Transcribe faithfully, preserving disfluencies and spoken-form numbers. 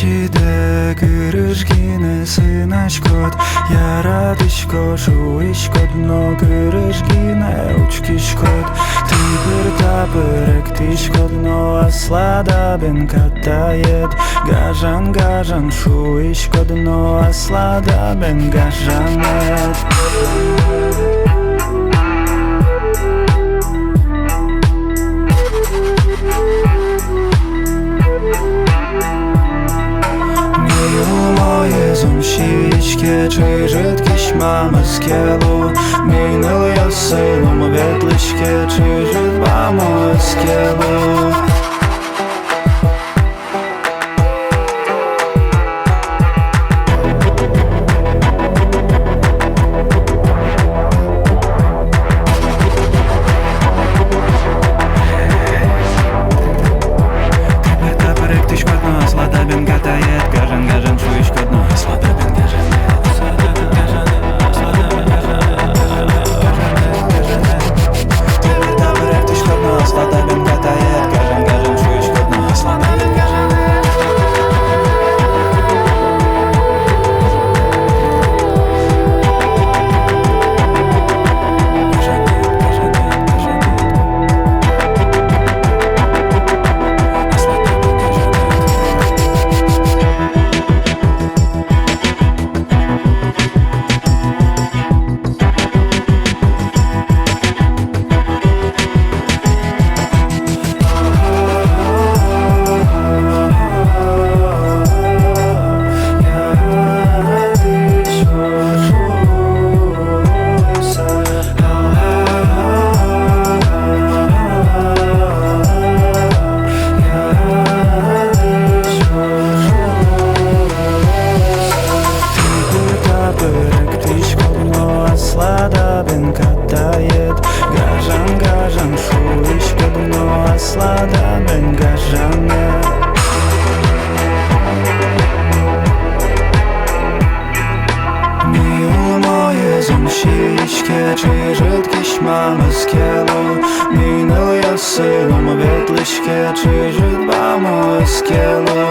Чиде, кырыж гинэ сынаськод, яратӥсько шуиськод но, кырыж гинэ учкиськод. Тыпыр-тапыр эктӥськод но, аслада бен катаед. Гажан-гажан шуиськод но, аслада бен гажанэд. Ми умоез ум сиське, чыжыт кисьмамы эскело. Ми нылъёсын ум ветлӥське, чыжыт бамы эскело. Тыпыр-тапыр эктӥськод но, аслада бен катаед. Гажан-гажан шуиськод но, аслада бен гажанэд. Тыпыр-тапыр эктӥськод но, аслада бен катаед. Гажан-гажан шуиськод но, аслада бен гажанэд. Тыпыр-тапыр эктӥськод но, аслада бен катаед. Гажан-гажан шуиськод но, аслада бен гажанэд. Ми умоез ум сиське, чыжыт кисьмамы эскело. Ми нылъёсын ум ветлӥське, чыжыт бамы эскело.